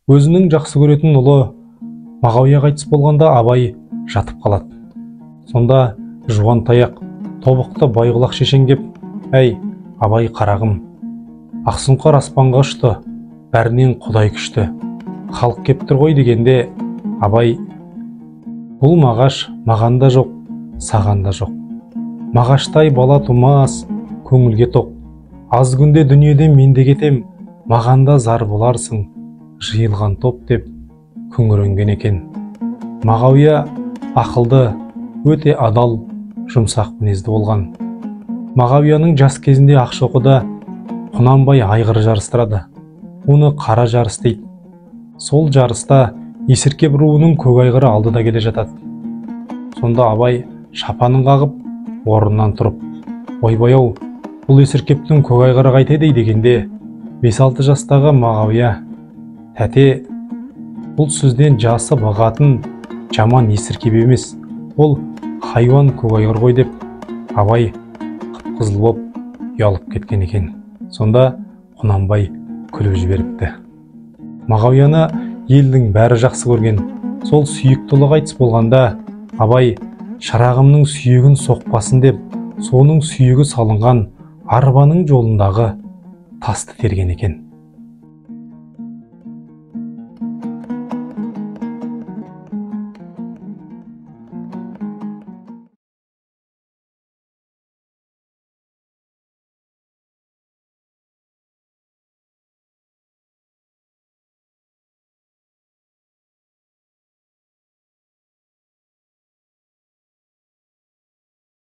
Өзінің жақсы көретін ұлы Мағауия қайтыс болғанда Абай жатып қалады. Сонда жуан таяқ тобықты байғұлақ шешен кеп, «Әй, Абай қарағым, Ақсұңқар аспанға ұшты, бәрінен Құдай күшті, халық кеп тұр ғой» дегенде Абай, «Бұл Мағаш маған да жоқ, саған да жоқ. Мағаштай бала тумас, көңілге тоқ. Аз күнде дүниеден мен де кетем, маған да зар боларсың, жиылған топ» деп күңіренген екен. Мағауия ақылды, өте адал, жұмсақ мінезді болған. Мағауияның жас кезінде Ақшоқыда Құнанбай айғыр жарыстырады. Оны қара жарыс дейді. Сол жарыста Есіркеп руының көк айғыры алдыда келе жатады. Сонда Абай шапанын қағып, орнынан тұрып, «Ойбай-ау, бұл Есіркептің көк айғыры қайтеді» дегенде 5-6 жастағы Мағауия, «Тәте, бұл сөзден жасы бағатын жаман Есіркеп емес, ол хайуан көк айғыр ғой» деп Абай қып-қызыл боп ұялып кеткен екен. Сонда Құнанбай күліп жіберіпті. Мағауияны елдің бәрі жақсы көрген. Сол сүйікті ұлы қайтыс болғанда Абай шырағымның сүйегін соқпасын деп, соның сүйегі салынған арбаның жолындағы тасты терген екен.